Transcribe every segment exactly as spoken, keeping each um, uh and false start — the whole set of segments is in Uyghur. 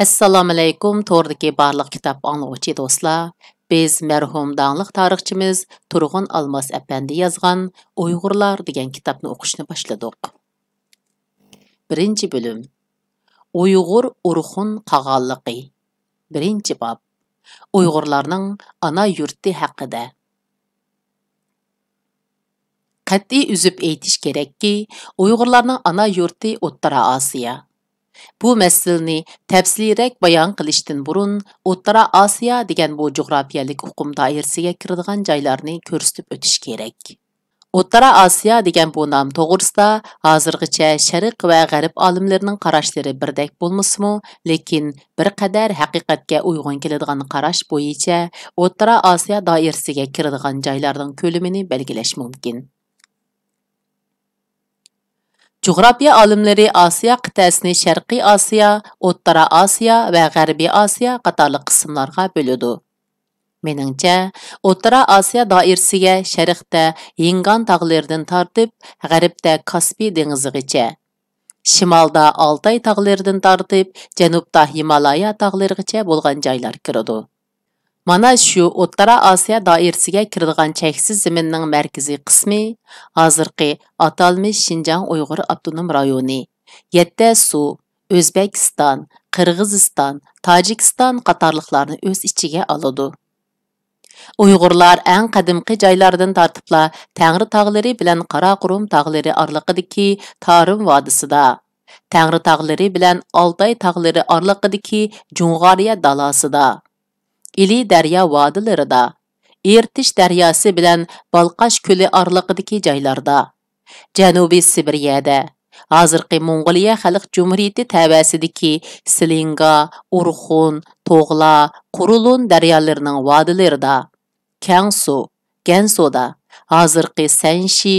ئەسسالامۇئەلەيكۇم، توردىكى بارلىق كىتاب ئاڭلىغۇچى دوستلار. بىز مەرھۇم داڭلىق تارىخچىمىز تۇرغۇن ئالماس ئەپەندى يازغان ئۇيغۇرلار دېگەن كىتابنى ئوقۇشنى باشلىدۇق. بىرىنچى بۆلۈم. ئۇيغۇر ئورخۇن قاغانلىقى. بىرىنچى باب. ئۇيغۇرلارنىڭ ئانا يۇرتى ھەققىدە. قەتئىي ئۈزۈپ ئېيتىش كېرەككى، ئۇيغۇرلارنىڭ ئانا يۇرتى ئوتتۇرا ئاسىيا. بۇ مەسىلىنى تەپسىلىيرەك بايان قىلىشتىن بۇرۇن، ئوتتۇرا ئاسىيا دېگەن بۇ جۇغراپىيەلىك ئۇقۇم دائىرىسىگە كىرىدىغان جايلارنى كۆرسىتىپ ئۆتۈش كېرەك. ئوتتۇرا ئاسىيا دېگەن بۇ نام توغرىسىدا ھازىرغىچە شەرق ۋە غەرب ئالىملىرىنىڭ قاراشلىرى بىردەك بولمىسىمۇ، لېكىن بىر قەدەر ھەقىقەتكە ئۇيغۇن كېلىدىغان قاراش بويىچە ئوتتۇرا ئاسىيا دائىرىسىگە كىرىدىغان جايلارنىڭ كۆلىمىنى بەلگىلەش مۇمكىن. جۇغراپىيە ئالىملىرى ئاسىيا قىتئەسىنى شەرقىي ئاسىيا، ئوتتۇرا ئاسىيا ۋە غەربىي ئاسىيا قاتارلىق قىسىملارغا بۆلىدۇ. مېنىڭچە، ئوتتۇرا ئاسىيا دائىرىسىگە شەرقتە ھىنگان تاغلىرىدىن تارتىپ، غەربتە كاسپىي دېڭىزىغىچە، شىمالدا ئالتاي تاغلىرىدىن تارتىپ، جەنۇبتا ھىمالايا تاغلىرىغىچە بولغان جايلار كىرىدۇ. مانا شۇ ئوتتۇرا ئاسىيا دائىرىسىگە كىرىدىغان چەكسىز زېمىننىڭ مەركىزىي قىسمى، ھازىرقى ئاتالمىش شىنجاڭ ئۇيغۇر ئاپتونوم رايونى، يەتتە سۇ، ئۆزبېكىستان، قىرغىزىستان، تاجىكىستان قاتارلىقلارنى ئۆز ئىچىگە ئالىدۇ. ئۇيغۇرلار ئەڭ قەدىمكى جايلاردىن تارتىپلا تەڭرى تاغلىرى بىلەن قاراقۇرۇم تاغلىرى ئارىلىقىدىكى تارىم ۋادىسىدا، تەڭرى تاغلىرى بىلەن ئالتاي تاغلىرى ئارىلىقىدىكى جۇڭغارىيە دالاسىدا، ئىلى دەريا ۋادىلىرىدا، ئىرتىش دەرياسى بىلەن بالقاش كۆلى ئارىلىقىدىكى جايلاردا، جەنۇبىي سىبىرىيەدە، ھازىرقى موڭغۇلىيە خەلق جۇمھۇرىيىتى تەۋەسىدىكى سىلىنگا، ئورخۇن، توغلا، قۇرۇلۇن دەريالىرىنىڭ ۋادىلىرىدا، كەڭسۇ، گەنسۇدا، ھازىرقى سەنشى،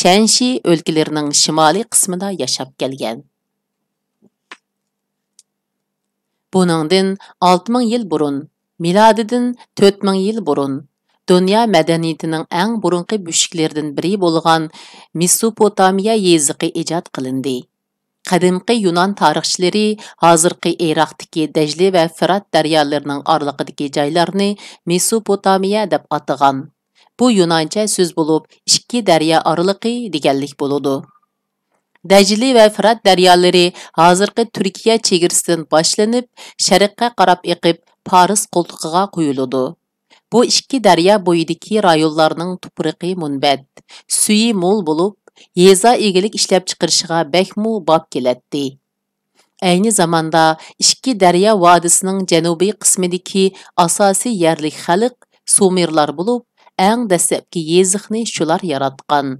شەنشى ئۆلكىلىرىنىڭ شىمالىي قىسمىدا ياشاپ كەلگەن. بۇنىڭدىن ئالتە مىڭ يىل بۇرۇن، مىلادىدىن تۆت مىڭ يىل بۇرۇن، دۇنيا مەدەنىيىتىنىڭ ئەڭ بۇرۇنقى بۆشۈكلىرىدىن بىرى بولغان مېسوپوتامىيە يېزىقى ئىجاد قىلىندى. قەدىمكى يۇنان تارىخچىلىرى ھازىرقى ئىراقتىكى دەجلى ۋە فىرات دەريالىرىنىڭ ئارىلىقىدىكى جايلارنى مېسوپوتامىيە دەپ ئاتىغان. بۇ يۇنانچە سۆز بولۇپ، ئىككى دەريا ئارىلىقى دېگەنلىك بولىدۇ. دەجلى ۋە فىرات دەريالىرى ھازىرقى تۈركىيە چېگرىسىدىن باشلىنىپ، شەرققە قاراپ ئېقىپ، پارس قولتۇقىغا قۇيۇلىدۇ. بۇ ئىككى دەريا بويىدىكى رايونلارنىڭ تۇپرىقى مۇنبەت، سۈيى مول بولۇپ، يېزا ئىگىلىك ئىشلەپچىقىرىشىغا بەكمۇ باب كېلەتتى. ئەينى زاماندا ئىككى دەريا ۋادىسىنىڭ جەنۇبىي قىسمىدىكى ئاساسىي يەرلىك خەلق سۇمېرلار بولۇپ، ئەڭ دەسلەپكى يېزىقنى شۇلار ياراتقان.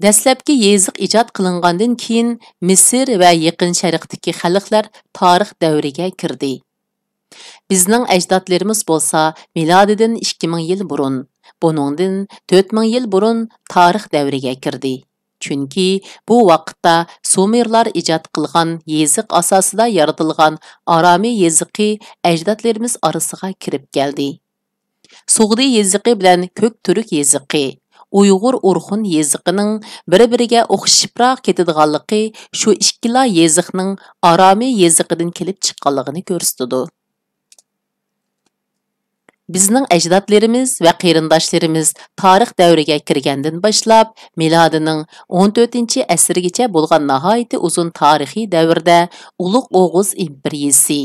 دەسلەپكى يېزىق ئىجاد قىلىنغاندىن كېيىن، مىسىر ۋە يېقىن شەرقتىكى خەلقلەر تارىخ دەۋرىگە كىردى. بىزنىڭ ئەجدادلىرىمىز بولسا مىلادىدىن ئىككى مىڭ يىل بۇرۇن، بۇنىڭدىن تۆت مىڭ يىل بۇرۇن تارىخ دەۋرىگە كىردى. چۈنكى بۇ ۋاقىتتا سۇمېرلار ئىجاد قىلغان يېزىق ئاساسىدا يارىتىلغان ئارامىي يېزىقى ئەجدادلىرىمىز ئارىسىغا كىرىپ كەلدى. سوغدى يېزىقى بىلەن كۆك تۈرك يېزىقى، ئۇيغۇر ئورخۇن يېزىقىنىڭ بىر-بىرىگە ئوخشىشىپراق كېتىدىغانلىقى شۇ ئىككىلا يېزىقنىڭ ئارامىي يېزىقىدىن كېلىپ چىققانلىقىنى كۆرسىتىدۇ. بىزنىڭ ئەجدادلىرىمىز ۋە قېرىنداشلىرىمىز تارىخ دەۋرىگە كىرگەندىن باشلاپ، مىلادىنىڭ ئون تۆتىنچى ئەسىرگىچە بولغان ناھايىتى ئۇزۇن تارىخىي دەۋردە ئۇلۇغ ئوغۇز ئىمپېرىيىسى،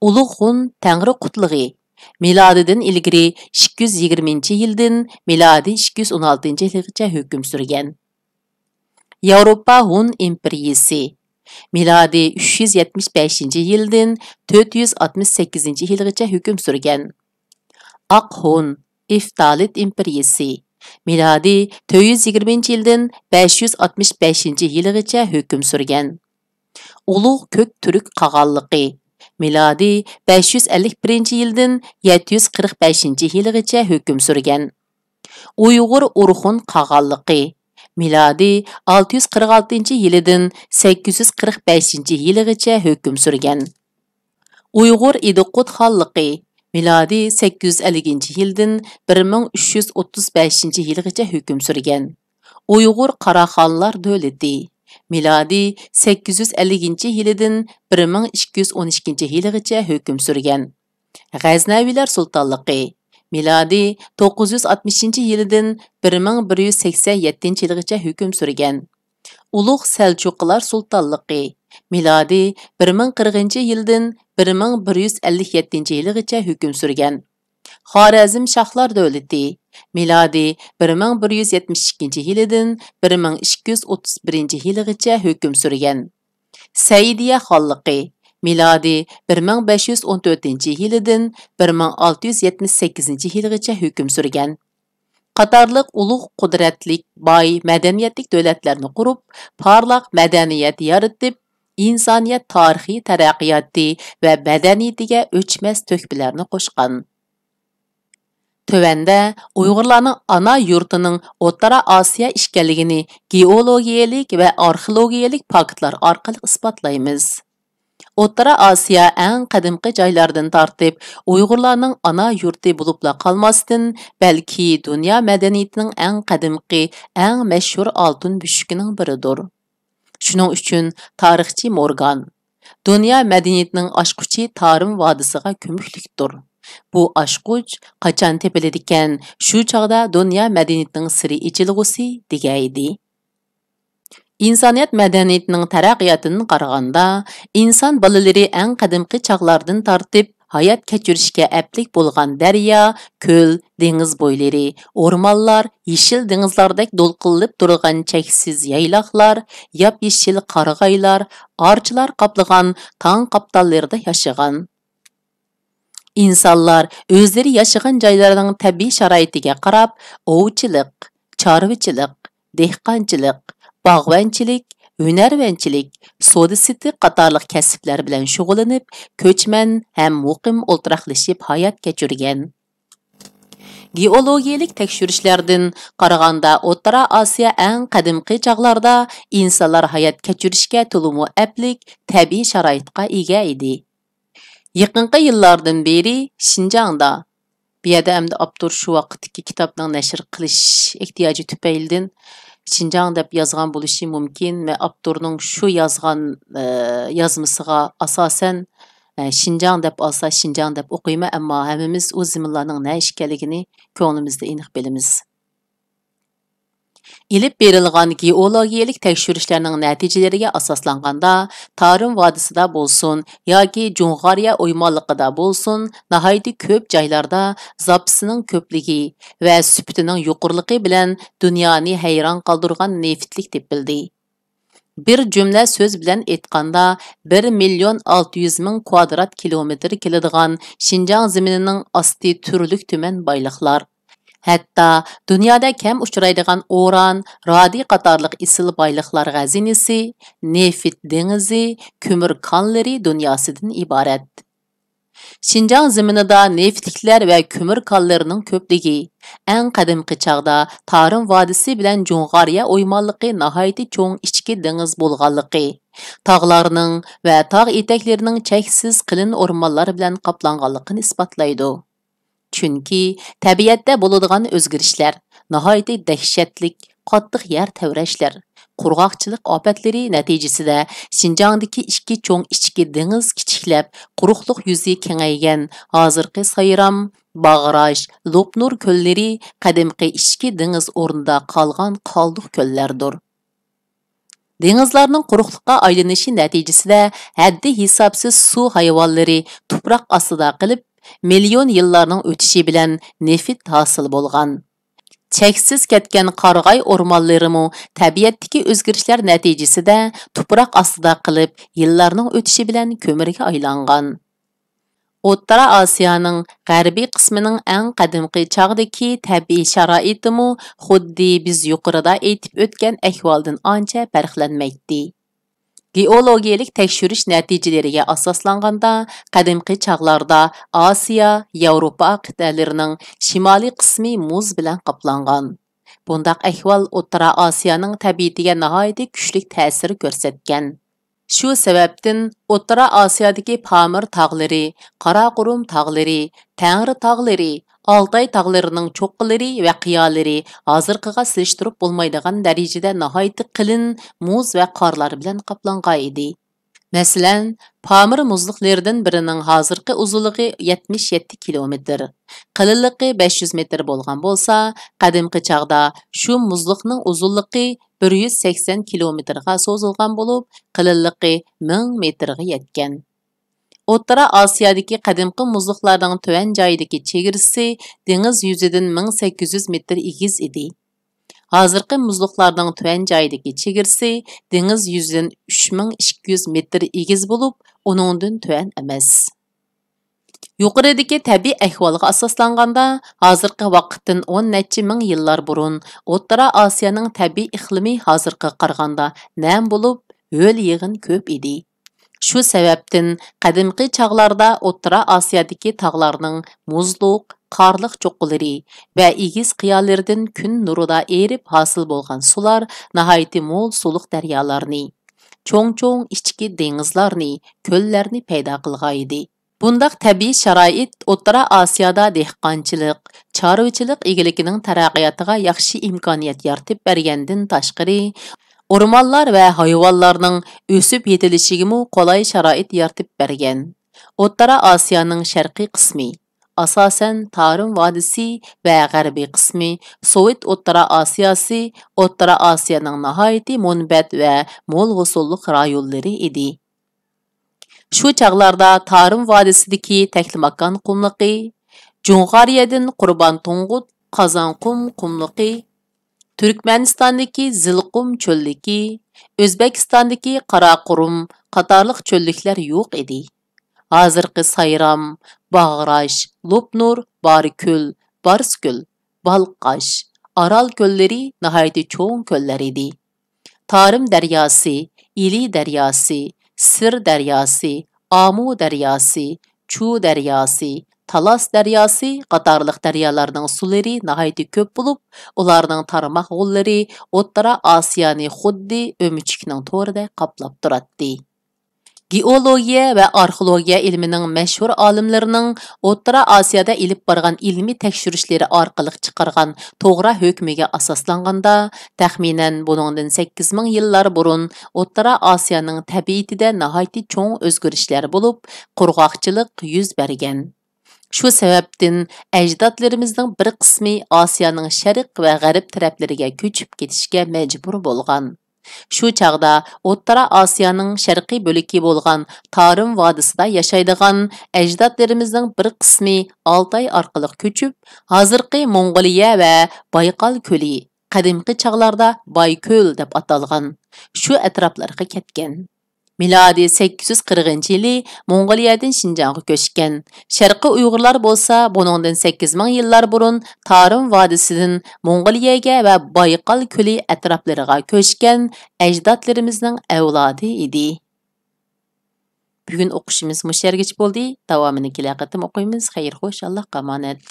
ئۇلۇغ ھۇن تەڭرى قۇتلۇقى، مىلادىدىن ئىلگىرى ئىككى يۈز يىگىرمىنچى يىلدىن مىلادىي ئىككى يۈز ئون ئالتىنچى يىلغىچە ھۆكۈم سۈرگەن. ياۋروپا ھۇن ئىمپېرىيىسى، مىلادىي ئۈچ يۈز يەتمىش بەشىنچى يىلدىن تۆت يۈز ئاتمىش سەككىزىنچى يىلغىچە ھۆكۈم سۈرگەن. ئاق ھۇن، ئىفتالىت ئىمپېرىيىسى، مىلادىي تۆت يۈز يىگىرمىنچى يىلدىن بەش يۈز ئاتمىش بەشىنچى يىلغىچە ھۆكۈم سۈرگەن. ئۇلۇغ كۆك تۈرك قاغانلىقى، مىلادىي بەش يۈز ئەللىك بىرىنچى يىلدىن يەتتە يۈز قىرىق بەشىنچى يىلغىچە ھۆكۈم سۈرگەن. ئۇيغۇر ئورخۇن قاغانلىقى، مىلادىي ئالتە يۈز قىرىق ئالتىنچى يىلىدىن سەككىز يۈز قىرىق بەشىنچى يىلىغىچە ھۆكۈم سۈرگەن. ئۇيغۇر ئىدىقۇت خانلىقى، مىلادىي سەككىز يۈز ئەللىكىنچى يىلدىن بىر مىڭ ئۈچ يۈز ئوتتۇز بەشىنچى يىلغىچە ھۆكۈم سۈرگەن. ئۇيغۇر قاراخانلار دۆلىتى، مىلادىي سەككىز يۈز ئەللىكىنچى يىلىدىن بىر مىڭ ئىككى يۈز ئون ئىككىنچى يىلىغىچە ھۆكۈم سۈرگەن. غەزنەۋىلەر سۇلتانلىقى، مىلادىي توققۇز يۈز ئاتمىشىنچى يىلىدىن بىر مىڭ بىر يۈز سەكسەن يەتتىنچى يىلىغىچە ھۆكۈم سۈرگەن. ئۇلۇغ سەلچۇقلار سۇلتانلىقى، مىلادىي بىر مىڭ قىرىقىنچى يىلدىن بىر مىڭ بىر يۈز ئەللىك يەتتىنچى يىلىغىچە ھۆكۈم سۈرگەن. خارەزم شاھلار دۆلىتى، مىلادىي بىر مىڭ بىر يۈز يەتمىش ئىككىنچى يىلىدىن بىر مىڭ ئىككى يۈز ئوتتۇز بىرىنچى يىلىغىچە ھۆكۈم سۈرگەن. سەئىدىيە خانلىقى، مىلادىي بىر مىڭ بەش يۈز ئون تۆتىنچى يىلىدىن بىر مىڭ ئالتە يۈز يەتمىش سەككىزىنچى يىلىغىچە ھۆكۈم سۈرگەن. قاتارلىق ئۇلۇغ قۇدرەتلىك، باي مەدەنىيەتلىك دۆلەتلەرنى قۇرۇپ، پارلاق مەدەنىيەت يارىتىپ، ئىنسانىيەت تارىخىي تەرەققىياتى ۋە مەدەنىيىتىگە ئۆچمەس تۆھپىلەرنى قوشقان. تۆۋەندە ئۇيغۇرلارنىڭ ئانا يۇرتىنىڭ ئوتتۇرا ئاسىيا ئىكەنلىكىنى گېئولوگىيەلىك ۋە ئارخېئولوگىيەلىك پاكىتلار ئارقىلىق ئىسپاتلايمىز. ئوتتۇرا ئاسىيا ئەڭ قەدىمكى جايلاردىن تارتىپ ئۇيغۇرلارنىڭ ئانا يۇرتى بولۇپلا قالماستىن، بەلكى دۇنيا مەدەنىيىتىنىڭ ئەڭ قەدىمكى، ئەڭ مەشھۇر ئالتۇن بۆشۈكىنىڭ بىرىدۇر. شۇنىڭ ئۈچۈن تارىخچى مورگان، دۇنيا مەدەنىيىتىنىڭ ئاچقۇچى تارىم ۋادىسىغا كۆمۈكلۈكتۇر. بۇ ئاچقۇچ قاچان تېپىلىدىكەن، شۇ چاغدا دۇنيا مەدەنىيىتىنىڭ سىرى ئېچىلغۇسى، دېگەنىدى. ئىنسانىيەت مەدەنىيىتىنىڭ تەرەققىياتىدىن قارىغاندا، ئىنسان بالىلىرى ئەڭ قەدىمكى چاغلاردىن تارتىپ ھايات كەچۈرۈشكە ئەپلىك بولغان دەريا، كۆل، دېڭىز بويلىرى، ئورمانلار، يېشىل دېڭىزلاردەك دولقۇنلىنىپ تۇرغان چەكسىز يايلاقلار، ياپيېشىل قارىغايلار، ئارچىلار قاپلىغان تاڭ قاپتاللىرىدا ياشىغان. ئىنسانلار ئۆزلىرى ياشىغان جايلارنىڭ تەبىئىي شارائىتىگە قاراپ، ئوۋچىلىق، چارۋىچىلىق، دېھقانچىلىق، باغۋەنچىلىك، ھۈنەرۋەنچىلىك، سودا سېتىق قاتارلىق كەسىپلەر بىلەن شۇغۇللىنىپ، كۆچمەن ھەم مۇقىم ئولتۇراقلىشىپ ھايات كەچۈرگەن. گېئولوگىيەلىك تەكشۈرۈشلەردىن قارىغاندا، ئوتتۇرا ئاسىيا ئەڭ قەدىمكى چاغلاردا ئىنسانلار ھايات كەچۈرۈشكە تولىمۇ ئەپلىك تەبىئىي شارائىتقا ئىگە ئىدى. يېقىنقى يىللاردىن بېرى شىنجاڭدا، بۇ يەردە ئەمدى ئاپتور شۇ ۋاقىتتىكى كىتابنىڭ نەشر قىلىش ئېھتىياجى تۈپەيلىدىن شىنجاڭ دەپ يازغان بولۇشى مۇمكىن. مەن ئاپتورنىڭ شۇ يازغان، ئە، يازمىسىغا ئاساسەن، ئە، شىنجاڭ دەپ ئالسا شىنجاڭ دەپ ئوقۇيمەن، ئەمما ھەممىمىز ئۇ زېمىنلارنىڭ نەشە ئىكەنلىكىنى كۆڭلىمىزدە ئېنىق بىلىمىز. ئېلىپ بېرىلغان گېئولوگىيەلىك تەكشۈرۈشلەرنىڭ نەتىجىلىرىگە ئاساسلانغاندا، تارىم ۋادىسىدا بولسۇن ياكى جۇڭغارىيە ئويمانلىقىدا بولسۇن، ناھايىتى كۆپ جايلاردا زاپىسىنىڭ كۆپلۈكى ۋە سۈپىتىنىڭ يۇقىرىلىقى بىلەن دۇنيانى ھەيران قالدۇرغان نېفىتلىك تېپىلدى. بىر جۈملە سۆز بىلەن ئېيتقاندا، بىر مىليون ئالتە يۈز مىڭ كۋادرات كىلومېتىر كېلىدىغان شىنجاڭ زېمىنىنىڭ ئاستى تۈرلۈك تۈمەن بايلىقلار، ھەتتا دۇنيادا كەم ئۇچرايدىغان ئۇران، رادىي قاتارلىق ئېسىل بايلىقلار خەزىنىسى، نېفىت دېڭىزى، كۆمۈر كانلىرى دۇنياسىدىن ئىبارەت. شىنجاڭ زېمىنىدا نېفىتلىكلەر ۋە كۆمۈر كانلىرىنىڭ كۆپلۈكى، ئەڭ قەدىمكى چاغدا تارىم ۋادىسى بىلەن جۇڭغارىيە ئويمانلىقى ناھايىتى چوڭ ئىچكى دېڭىز بولغانلىقى، تاغلارنىڭ ۋە تاغ ئېتەكلىرىنىڭ چەكسىز قېلىن ئورمانلار بىلەن قاپلانغانلىقىنى ئىسپاتلايدۇ. چۈنكى تەبىئەتتە بولىدىغان ئۆزگىرىشلەر، ناھايىتى دەھشەتلىك، قاتتىق يەر تەۋرەشلەر، قۇرغاقچىلىق ئاپەتلىرى نەتىجىسىدە شىنجاڭدىكى ئىككى چوڭ ئىچكى دېڭىز كىچىكلەپ، قۇرۇقلۇق يۈزى كېڭەيگەن ھازىرقى سايرام، باغراش، لوپنۇر كۆللىرى قەدىمكى ئىچكى دېڭىز ئورنىدا قالغان قالدۇق كۆللەردۇر. دېڭىزلارنىڭ قۇرۇقلۇققا ئايلىنىشى نەتىجىسىدە ھەددى ھېسابسىز سۇ ھايۋانلىرى تۇپراق ئاستىدا قېلىپ، مىليون يىللارنىڭ ئۆتۈشى بىلەن نېفىت ھاسىل بولغان. چەكسىز كەتكەن قارىغاي ئورمانلىرىمۇ تەبىئەتتىكى ئۆزگىرىشلەر نەتىجىسىدە تۇپراق ئاستىدا قېلىپ، يىللارنىڭ ئۆتۈشى بىلەن كۆمۈرگە ئايلانغان. ئوتتۇرا ئاسىيانىڭ غەربىي قىسمىنىڭ ئەڭ قەدىمكى چاغدىكى تەبىئىي شارائىتىمۇ خۇددى بىز يۇقىرىدا ئېيتىپ ئۆتكەن ئەھۋالدىن ئانچە پەرقلەنمەيتتى. گېئولوگىيەلىك تەكشۈرۈش نەتىجىلىرىگە ئاساسلانغاندا، قەدىمكى چاغلاردا ئاسىيا، ياۋروپا قىتئەلىرىنىڭ شىمالىي قىسمى مۇز بىلەن قاپلانغان. بۇنداق ئەھۋال ئوتتۇرا ئاسىيانىڭ تەبىئىتىگە ناھايىتى كۈچلۈك تەسىر كۆرسەتكەن. شۇ سەۋەبتىن ئوتتۇرا ئاسىيادىكى پامىر تاغلىرى، قاراقۇرۇم تاغلىرى، تەڭرى تاغلىرى، ئالتاي تاغلىرىنىڭ چوققىلىرى ۋە قىيالىرى ھازىرقىغا سېلىشتۇرۇپ بولمايدىغان دەرىجىدە ناھايىتى قېلىن مۇز ۋە قارلار بىلەن قاپلانغان ئىدى. مەسىلەن، پامىر مۇزلۇقلىرىدىن بىرىنىڭ ھازىرقى ئۇزۇنلۇقى يەتمىش يەتتە كىلومېتىر، قېلىنلىقى بەش يۈز مېتىر بولغان بولسا، قەدىمكى چاغدا شۇ مۇزلۇقنىڭ ئۇزۇنلۇقى بىر يۈز سەكسەن كىلومېتىرغا سوزۇلغان بولۇپ، قېلىنلىقى مىڭ مېتىرغا يەتكەن. ئوتتۇرا ئاسىيادىكى قەدىمكى مۇزلۇقلارنىڭ تۆۋەن جايىدىكى چېگرىسى دېڭىز يۈزىدىن مىڭ سەككىز يۈز مېتىر ئېگىز ئىدى. ھازىرقى مۇزلۇقلارنىڭ تۆۋەن جايىدىكى چېگرىسى دېڭىز يۈزىدىن ئۈچ مىڭ ئىككى يۈز مېتىر ئېگىز بولۇپ، ئۇنىڭدىن تۆۋەن ئەمەس. يۇقىرىدىكى تەبىئىي ئەھۋالغا ئاساسلانغاندا، ھازىرقى ۋاقىتتىن ئون نەچچە مىڭ يىللار بۇرۇن ئوتتۇرا ئاسىيانىڭ تەبىئىي ئىقلىمى ھازىرقىغا قارىغاندا نەم بولۇپ، ھۆل-يېغىن كۆپ ئىدى. شۇ سەۋەبتىن، قەدىمكى چاغلاردا ئوتتۇرا ئاسىيادىكى تاغلارنىڭ مۇزلۇق، قارلىق چوققىلىرى ۋە ئېگىز قىيالىرىدىن كۈن نۇرىدا ئېرىپ ھاسىل بولغان سۇلار ناھايىتى مول سۇلۇق دەريالارنى، چوڭ-چوڭ ئىچكى دېڭىزلارنى، كۆللەرنى پەيدا قىلغانىدى. بۇنداق تەبىئىي شارائىت ئوتتۇرا ئاسىيادا دېھقانچىلىق، چارۋىچىلىق ئىگىلىكىنىڭ تەرەققىياتىغا ياخشى ئىمكانىيەت يارىتىپ بەرگەندىن تاشقىرى، ئورمانلار ۋە ھايۋانلارنىڭ ئۆسۈپ يېتىلىشىگىمۇ قولاي شارائىت يارىتىپ بەرگەن. ئوتتۇرا ئاسىيانىڭ شەرقىي قىسمى، ئاساسەن، تارىم ۋادىسى ۋە غەربىي قىسمى سوۋېت ئوتتۇرا ئاسىياسى ئوتتۇرا ئاسىيانىڭ ناھايىتى مۇنبەت ۋە مول ھوسۇللۇق رايونلىرى ئىدى. شۇ چاغلاردا تارىم ۋادىسىدىكى تەكلىماكان قۇملۇقى، جۇڭغارىيەدىن قۇربان تۇڭغۇت، قازانقۇم قۇملۇقى، تۈركمەنىستاندىكى زىلقۇم چۆللۈكى، ئۆزبېكىستاندىكى قاراقۇرۇم قاتارلىق چۆللۈكلەر يوق ئىدى. ھازىرقى سايرام، باغراش، لوپنۇر، بارىكۆل، بارسكۆل، بالقاش، ئارال كۆللىرى ناھايىتى چوڭ كۆللەر ئىدى. تارىم دەرياسى، ئىلى دەرياسى، سىر دەرياسى، ئامۇ دەرياسى، چۇ دەرياسى، تالاس دەرياسى قاتارلىق دەريالارنىڭ سۇلىرى ناھايىتى كۆپ بولۇپ، ئۇلارنىڭ تارماق غوللىرى ئوتتۇرا ئاسىيانى خۇددى ئۆمۈچۈكنىڭ تورىدەك قاپلاپ تۇراتتى. گېئولوگىيە ۋە ئارخېئولوگىيە ئىلمىنىڭ مەشھۇر ئالىملىرىنىڭ ئوتتۇرا ئاسىيادا ئېلىپ بارغان ئىلمىي تەكشۈرۈشلىرى ئارقىلىق چىقارغان توغرا ھۆكمىگە ئاساسلانغاندا، تەخمىنەن بۇنىڭدىن سەككىز مىڭ يىللار بۇرۇن ئوتتۇرا ئاسىيانىڭ تەبىئىتىدە ناھايىتى چوڭ ئۆزگىرىشلەر بولۇپ، قۇرغاقچىلىق يۈز بەرگەن. شۇ سەۋەبتىن ئەجدادلىرىمىزنىڭ بىر قىسمى ئاسىيانىڭ شەرق ۋە غەرب تەرەپلىرىگە كۆچۈپ كېتىشكە مەجبۇر بولغان. شۇ چاغدا ئوتتۇرا ئاسىيانىڭ شەرقىي بۆلىكى بولغان تارىم ۋادىسىدا ياشايدىغان ئەجدادلىرىمىزنىڭ بىر قىسمى ئالتاي ئارقىلىق كۆچۈپ، ھازىرقى موڭغۇلىيە ۋە بايقال كۆلى، قەدىمكى چاغلاردا بايكۆل دەپ ئاتالغان، شۇ ئەتراپلارغا كەتكەن. مىلادىي سەككىز يۈز قىرىقىنچى يىلى موڭغۇلىيەدىن شىنجاڭغا كۆچكەن. شەرقىي ئۇيغۇرلار بولسا بۇنىڭدىن سەككىز مىڭ يىللار بۇرۇن تارىم ۋادىسىدىن موڭغۇلىيەگە ۋە بايقال كۆلى ئەتراپلىرىغا كۆچكەن ئەجدادلىرىمىزنىڭ ئەۋلادى ئىدى. بۈگۈن ئوقۇشىمىز مۇشۇ يەرگىچە بولدى. داۋامىنى كېلەر قېتىم ئوقۇيمىز. خەير خوش، ئاللاھقا ئامانەت.